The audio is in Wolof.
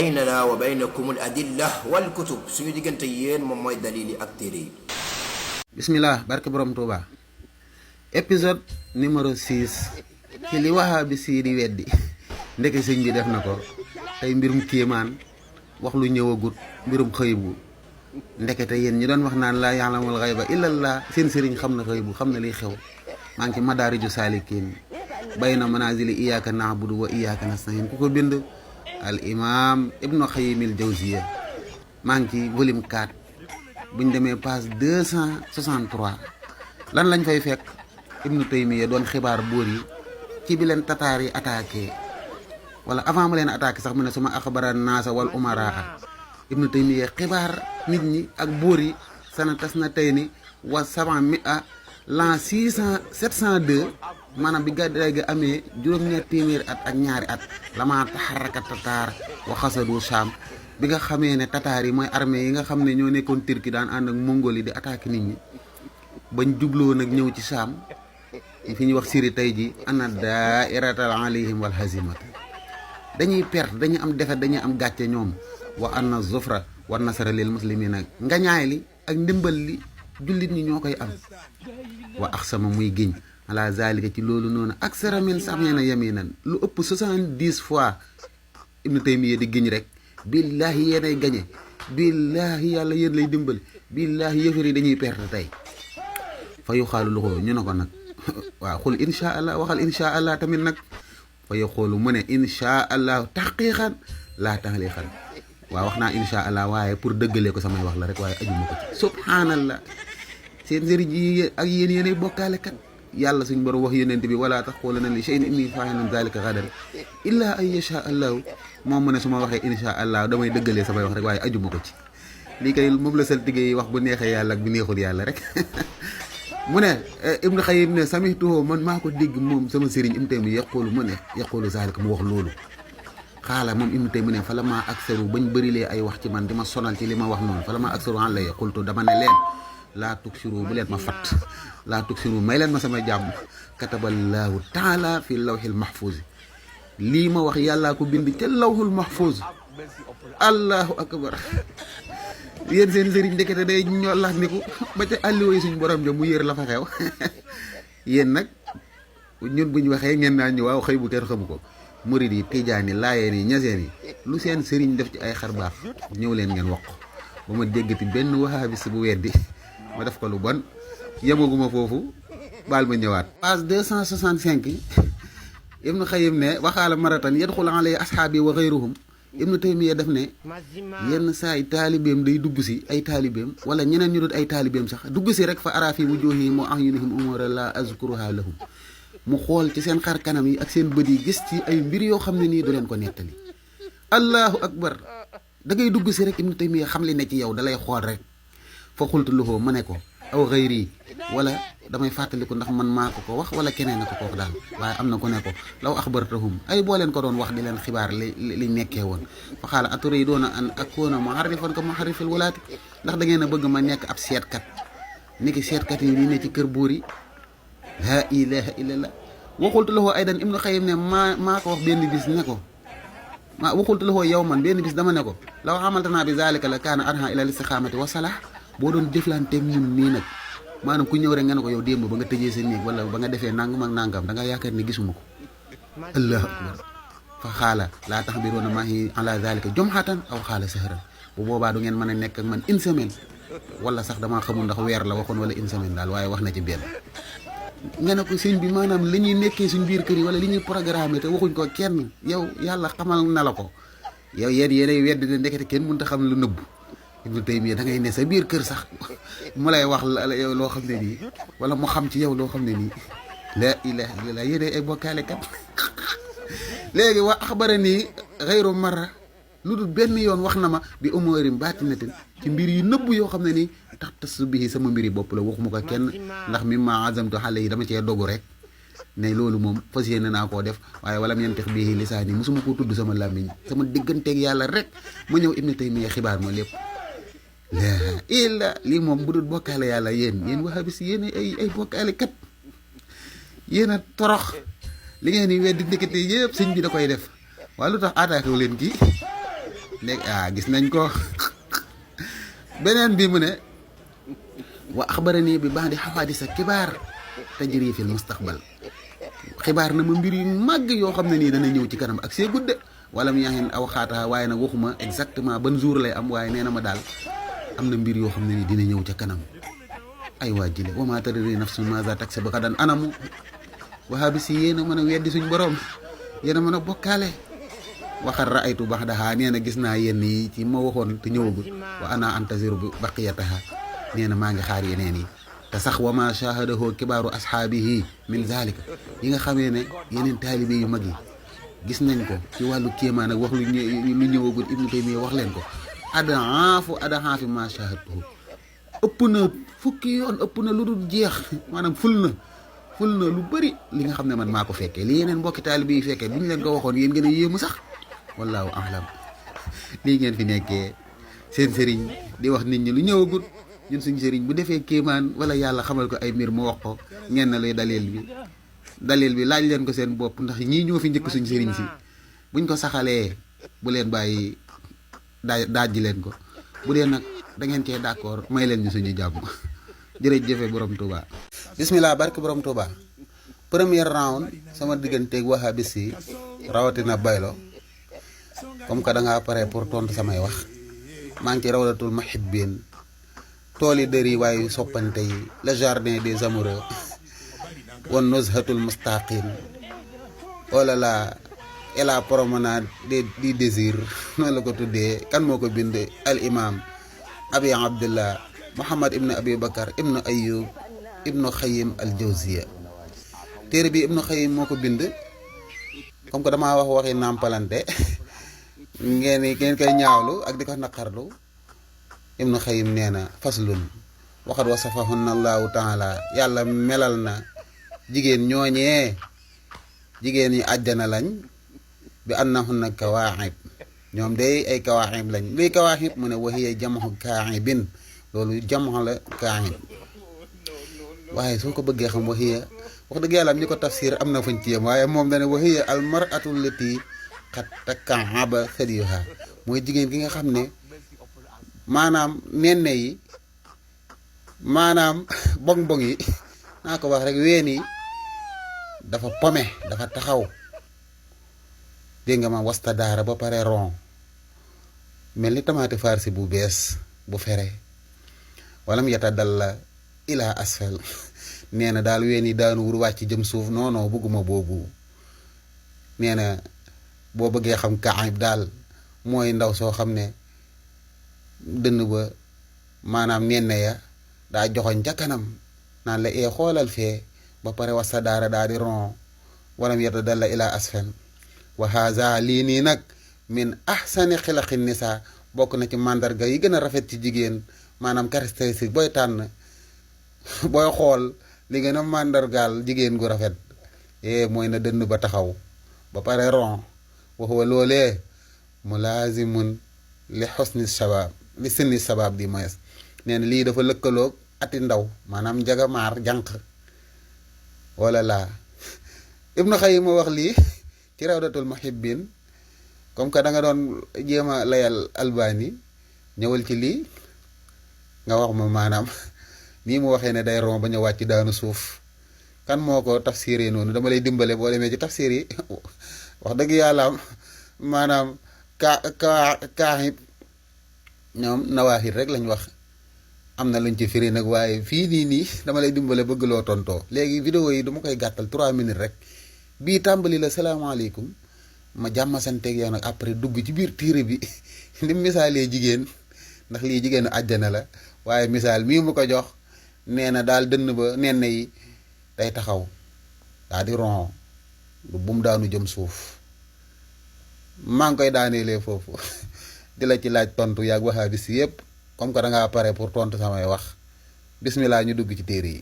baynana wa baynakum al adilla wal kutub suñu diggante yéen moom mooy dalili ak téere yi. bismillah barke borom Tuuba épisode numéro 6 ci li wahaabi sii di weddi ndeke sëñ bi def na ko tey mbirum kéemaan wax lu ñëwagut mbirum xëybu ndekete yéen ñi doon wax naan laa ya'lamul ghayba illallah seen sëriñ xam na xëybu xam na liy xew maa ngi ci madaariju saalikiin bayna manazili iyyaka na'budu wa iyyaka nasta'in ku ko bind al imam ibnu Qayyimil Jawziyya maa ngi ci volume 4 buñ demee page 263 lan lañ fay fekk ibnu Taymiyya doon xibaar buur yi ci bi leen tataar yi attaqué wala avant mu leen attaqué sax mu ne suma axbara naasa wal umaraa ibnu Taymiyya xibaar nit ñi ak buur yi sana tas na tey ni wa 700 l'an 702 maanaam bi gàddaay ga amee juróom-ñaar téeméeri at ak ñaari at lama taxaraka tataar wa xasadu Saam bi nga xamee ne tataar yi mooy armée yi nga xam ne ñoo nekkoon Turquie daan ànd ak mongol yi di attaqué nit ñi bañ jubloo nag ñëw ci Saam fi ñuy wax Syrie tey ji ana daa'iratal alayhim wal hazimata dañuy perte dañuy am defet dañuy am gàcce ñoom wa anna zufra wa nasara lil muslimina nga ñaay li ak ndimbal li jullit ñi ñoo koy am wa axsama muy giñ ala zalika ci loolu noonu aksara min samina yaminan lu ëpp 70 fois ibnu Taymiyya di giñ rek billahi yéenay gañe billahi yàlla yéen lay dimbal billahi yëfër yi dañuy perte tey fa yu xaalu loxo ñu ne ko nag waaw xul insha allah waxal insha allah tamit nag fa yu xoolu mu ne insha allah taqiqan laa taxliqan waaw wax naa insha allah waaye pour dëggalee ko samay wax la rek waaye ajuma ko ci subhanallah seen sëriñ yi ak yéen yéenay bokkaale kat yàlla suñ borom wax yonent bi wala taqulanna li shay'in inni fa'ilun dhalika ghadan illa an yasha allah moom mu ne su ma waxee insha allah damay dëggalee samay wax rek waaye ajuma ko ci lii kay moom la saltige yi wax bu neexee yàlla ak bu neexul yàlla rek mu ne ibnu Qayyim ne samituhu man maa ko dégg moom sama sëriñ Ibnu Taymiyya yaqulu mu ne yaqulu zalika mu wax loolu xaala moom Ibnu Taymiyya ne fa la maa aksaru bañ bërilee ay wax ci man di ma sonal ci li ma wax noonu fa la maa aksaru an lay qultu dama ne leen laa tuksiru bu leen ma fatt laa tuksiru may leen ma sama jàmm kataballaahu taala fi lawhil mahfuz lii ma wax yàllaa ko bind ca lawhul mahfuz allahu akbar yéen seen sëriñ ndekete day ñollax niku ba ca àlliwoy suñ borom ja mu yër la fa xew yéen nag ñun buñ waxee ngeen naa ñu waaw xëy bu kenn xamu ko murid yi tijaan yi laayeen yi ñaseen yi lu seen sëriñ def ci ay xar baax ñëw leen ngeen wax ko ba ma déggati benn wahabis bu weddi ma def ko lu bon yemaguma foofu baal ma ñëwaat page 265 ibnu Qayyim ne waxaala maratan yadxulu alay ashaabi wa ghayruhum ibnu Taymiyya def ne yenn saa yi taalibeem day dugg si ay taalibeem wala ñeneen ñu dut ay taalibeem sax dugg si rek fa ara fi wujuhihim wa ahyunihim umura la azkuruha lahum mu xool ci seen xar kanam yi ak seen bët yi gis ci ay mbir yoo xam ne nii du leen ko nettali allahu akbar da ngay dugg si rek ibnu Taymiyya xam li ne ci yow dalay xool rek fa xultu lahu ma ne ko aw xëyri wala damay fàttaliku ndax man maa ko wax wala keneen na ko wax daal waaye am na ku ne ko law axbartahum ay boo leen ko doon wax di leen xibaar li nekkee woon fa xaala aturiduuna an akuna muharrifan ka muharrifil wulaati ndax da ngeen a bëgg ma nekk ab seetkat niki seetkat yi ne ci kër buur yi laa ilaha illallah waxultu lahu aydan ibnu Qayyim ne maa ko wax benn bis ne ko ma waxultu lahu yow man benn bis dama ne ko law amaltanaa bi zalika la kaana arha ila istiqaamati wa salah boo doon jëflanteeg ñun nii nag maanaam ku ñëw rek nga ne ko yow démb ba nga tëjee sa néeg wala ba nga defee nangam ak nangam da nga yaakaar ne gisuma ko allahu akbar fa xaala laa taxbiruuna maahi ala zalika jumhatan aw xaala sahran bu boobaa du ngeen mën a nekk ak man une semaine wala sax damaa xamul ndax weer la waxoon wala une semaine daal waaye wax na ci benn nga ne ko sëñ bi maanaam li ñuy nekkee suñ biir kër yi wala li ñuy programme te waxuñ ko kenn yow yàlla xamal na la ko yow yéenay wedd ne ndekete kenn mënut a xam lu nëbb Ibnu Taymiyya da ngay ne sa biir kër sax mu lay wax yow loo xam ne nii wala mu xam ci yow loo xam ne nii la ilaha illallah yéen ay bokkaale kat léegi wa axbarani ghayru marra lu dul benn yoon wax na ma bi umurin baatinatin ci mbir yu nëbb yoo xam ne nii tax tas bihi sama mbiri bopp la waxuma ko kenn ndax mimma azamtu xale yi dama cee dogu rek ne loolu moom fas yéene naa koo def waaye wala yantiq bihi lisaani mosuma ko tudd sama làmmiñ sama digganteeg yàlla rek ma ñëw Ibnu Taymiyya xibaar ma lépp laa illa lii moom bu dul bokkaale yàlla yéen wahabis yéen ay bokkaale kat yéen a torox li ngeen di weddi ndekete yëpp sëñ bi da koy def waaye lu tax attaqué wu leen kii léegi gis nañ ko. beneen bi mu ne wa axbarani bi ba'di xawaadisa kibaar tajri fil mustaqbal xibaar na ma mbir yu màgg yoo xam ne nii dana ñëw ci kanam ak see gudde wala mu yaxin aw xaata waaye nag waxuma exactement ban jour lay am waaye nee na ma daal am na mbir yoo xam ne nii dina ñëw ca kanam ay waa jile wa maa tadri nafsun maaza taksibu gadan anamu waxaa bi si yéen a mën a weddi suñ borom yéen a mën a bokkaale waxat raaytu baxdaha nee na gis naa yenn yi ci ma waxoon te ñëwagul wa ana antaziru bi baqiyataha nee na maa ngi xaar yeneen yi te sax wa ma shahadahu kibaaru ashaabihi min zalika yi nga xamee ne yeneen taalibe yu mag yi gis nañ ko ci wàllu kéemaan ak wax lu ñëwagul Ibnu Taymiya wax leen ko adahaafi ma shahadtuhu ëpp na fukki yoon ëpp na lu dul jeex maanaam ful na lu bëri li nga xam ne man maa ko fekkee li yeneen mbokki taalibe yi fekkee bu ñu leen ko waxoon yéen gën a yéemu sax wallaahu a'lam lii ngeen fi nekkee seen sëriñ di wax nit ñi lu ñëwagul ñun suñ sëriñ bu defee kéemaan wala yàlla xamal ko ay mbir mu wax ko ngeen na lay dalil bi laaj leen ko seen bopp ndax ñii ñoo fi njëkk suñ sëriñ si buñ ko saxalee bu leen bàyyi daaj leen ko bu dee nag da ngeen cee d'accord may leen ñu suñu jàmm jërëjëfe borom Touba. bismillah barke borom Touba. premier round sama digganteeg wahabis yi rawatina baylo comme que da ngaa pare pour tontu samay wax maa ngi ci rawdatul muhibbin tooli dër yi waaye soppante yi le jardin des amoureux wan nuzhatul mustaqin wala la promenade du désir noonu la ko tuddee kan moo ko bind al imam abi abdullah muhammad ibnu abi bakar ibnu ayub ibnu xayim al jawziya téere bi ibnu xayim moo ko bind comme que damaa waxi nàmpalante ngeen koy ñaawlu ak di ko naqarlu ibnu xayim nee na faslun waxat wasafahunna allahu taala yàlla melal na jigéen ñooñee jigéen ñi àjjana lañ bi annahunna kawaahib ñoom day ay kawaahib lañ luy kawaahib mu ne wahiya jam'u kaahibin loolu jam'u la kaahib waaye soo ko bëggee xam wahiya wax dëgg yàlla am ñu ko tafsir am na fañ ci yem waaye moom dane wahiya al mar'atu allati qad takahaba sadiyuha mooy jigéen gi nga xam ne maanaam nenne yi maanaam bong-bong yi naa ko wax rek ween yi dafa pome dafa taxaw dégg nga ma wasta daara ba pare ron mel ni tamaate farci bu bees bu fere walam yata dal la ila asfal nee na daal ween yi daanu wur wàcc jëm suuf non bëgguma boobu nee na boo bëggee xam kaayib daal mooy ndaw soo xam ne dënn ba maanaam nenne ya daa joxoñ ca kanam naan la xoolal fee ba pare wasta daara daa di ron walam yata dal la ila asfal wa haza lii nii nag min ahsani xilaqi nisa bokk na ci màndarga yi gën a rafet ci jigéen maanaam caractéristique booy tànn booy xool li gën a màndargaal jigéen gu rafet mooy na dënn ba taxaw ba pare ron waxuwa loolee mulaazimun li xusni sabab li sinni sabab di moyes nee na lii dafa lëkkaloog ati ndaw maanaam njagamaar jànq wala laa Ibnu Xayyim wax lii ci rawdatul muhibbin comme que da nga doon jéem a layal albani ñëwal ci lii nga wax ma maanaam nii mu waxee ne day ron ba ñu wàcc daanu suuf kan moo ko tafsiree noonu dama lay dimbale boo demee ci tafsir yi wax dëgg yàlla maanaam kaahib ñoom nawaahir rek lañ wax am na luñ ci firi nag waaye fii nii dama lay dimbale bëgg loo tontoo léegi vidéo yi dama koy gàttal 3 minutes rek bii tàmbali la salaamaaleykum ma jàmmasanteeg yow nag après dugg ci biir téere bi ni misaalee jigéen ndax lii jigéenu àjjana la waaye misaal mii mu ko jox nee na daal dënn ba nenn yi day taxaw daa di ron lu bum daanu jëm suuf maa ngi koy daaneelee foofu di la ci laaj tontu yaag wahabis yëpp comme que da ngaa pare pour tontu samay wax bismillah ñu dugg ci téere yi